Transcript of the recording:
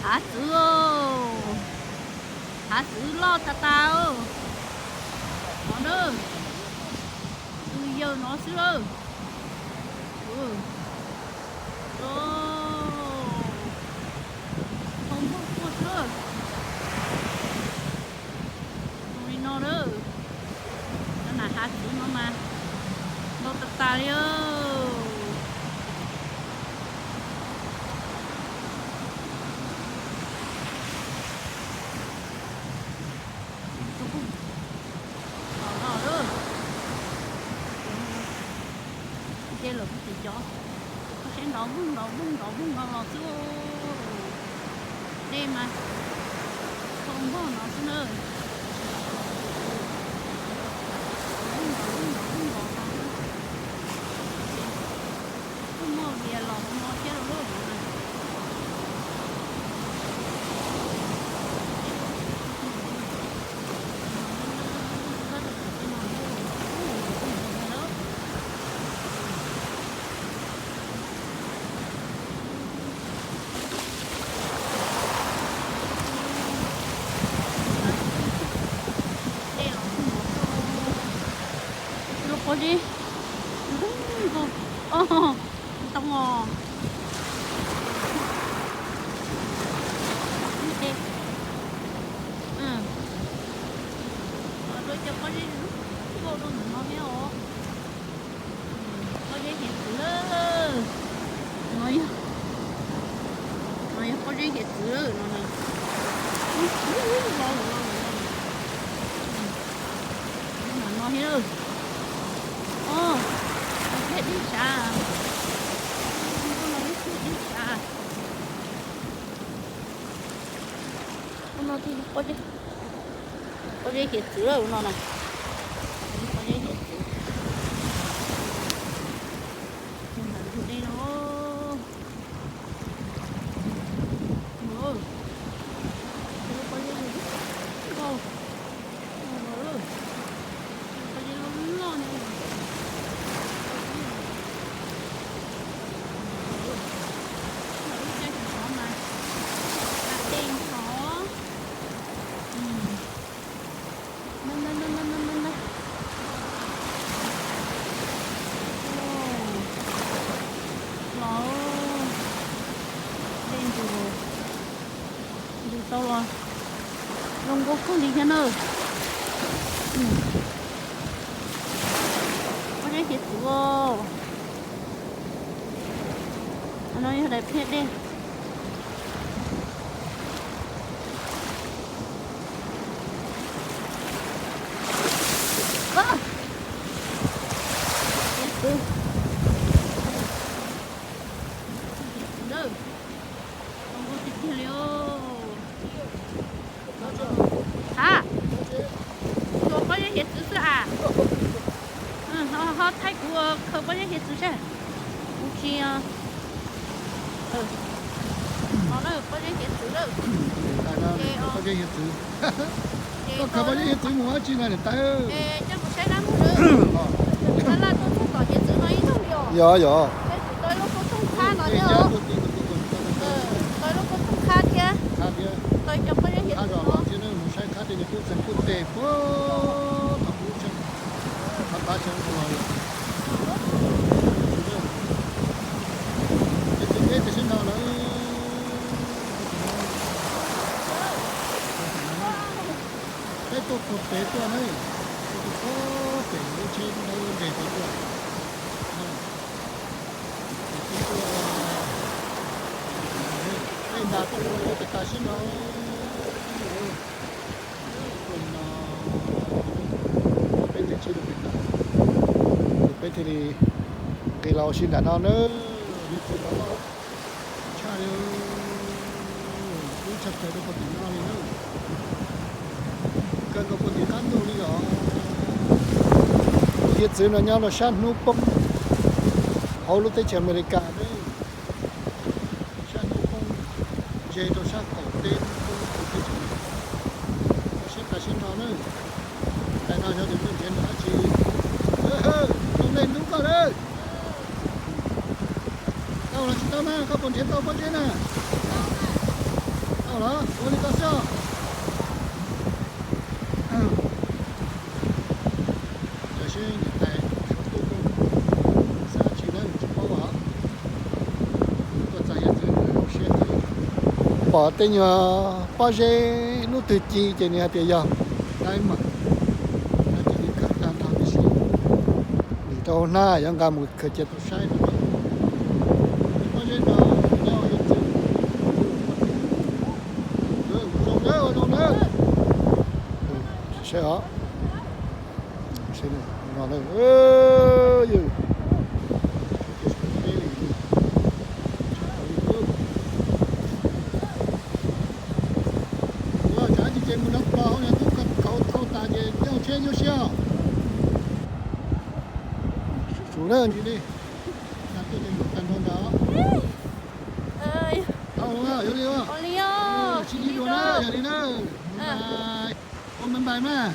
Hav txwv, hav txwv loj tas tas no na. Tus yawg no xwb lawm. Zoo nkauj tuaj xwb. Zoo li no na. Cov nam hav txwv no mas ntau tas tas li. Los no lawm. Ces lawm kuv tsis cov, koj saib nrov voog nrov voog nrov voog no los xwb. Dej mas txhua npog no xwb na. Voog nrov voog nrov voog nrov no. Kuj muaj vias los hauv no thiab lauj. Lub pob zeb ntoo os. Los rau cov pob zeb nkauj rau ntawm no thiab os. Pob zeb hiav txwv lawm. No yog, no yog pob zeb hiav txwv lawm no na. No thiab. Os, thiab dib sav. Nkauj no ib tug dib sav. Ua no thiaj yog pob zeb, pob zeb hiav txwv lawm no na. Pob zeb hiav txwv. Ntawm ntug dej no. Pob zeb nkauj. Pob zeb loj loj no. Lub caij tov mas dej ntxhov. Los dej ntws, ntws tau los zoo nkauj kawg li thiab na. Pob zeb hiav txwv. No yog daim phiaj dej. Hiav txwv. Hiav txwv na. Zoo nkauj tiag tiag li os. Ha, tsuas pob zeb hiav txwv xwb as. Ho thaij kuv khaws pob zeb hiav txwv saib. Kuv tsis, no na pob zeb hiav txwv lawm. Pob zeb hiav txwv. Koj khaws pob zeb hiav txwv mus ua dab tsi no niam tais? Coj mus saib dab mus lawm. Tab laj tuaj txog tom hiav txwv no ib zaug li os. Yog yog. Tau lub kua toog qhab no thiab. Tau lub kua toog qhab thiab. Tau cov pob zeb hiav txwv no. Mus saib qhab tej tub txeeg kuj tes puag tom kuv tsev, qhov pab tsev los. Ces tus deb tias sib nrog lawm. Peb tuaj puag pem tuaj na, tuaj puag pem lub tsheb ntawd nres pem tuaj. Ces peb tuaj, peb nta tuaj ua lawv tas tas sib nrog. Tuaj li no, peb nres tsheb rau pem tas, ces peb thiaj li nqis los ua si nram no na. Tshaj li, ub tshaj plaws rau puag tim no li na. Kawg nkaus puag tim qab ntug li os. Hiav txwv no nyob rau sab hnub poob hauv lub teb chaws Amelikas na. Sab hnub poob ze rau sab qaum teb hnub poob hauv teb chaws Amelikas. Sib nqa sib nrog na. Tais no xyov tus twg nrhiav nrog dab tsi. Zoo nej ntub koj lawm. Tau los tsis tau na, koj puas nrhiav tau pob zeb na? Ua li ko xwb. Yog seb niam tais suav tub koj xav tsi na tsis paub os. Tuaj txog yam ntxwv nws zoo siab kawg. Pom tej nyuag pob zeb hnub twg ci ces nws hais tias yog dai mas, ces nws khaws tag nrho tib si. Nim rau hnab yuav nqa mus khaws cia tau saib no. Pob zeb no nyob yam ntxwv. Zoo na, zoo na. Saib os. Ua cas ces mus nrog pog hauv niag tub kauv thau tas ces caij tsheb nyuaj siab. Su na li, tag nrho ntawd. Yog li, sib ntsib dua na, yog li na. Ua me npais mas.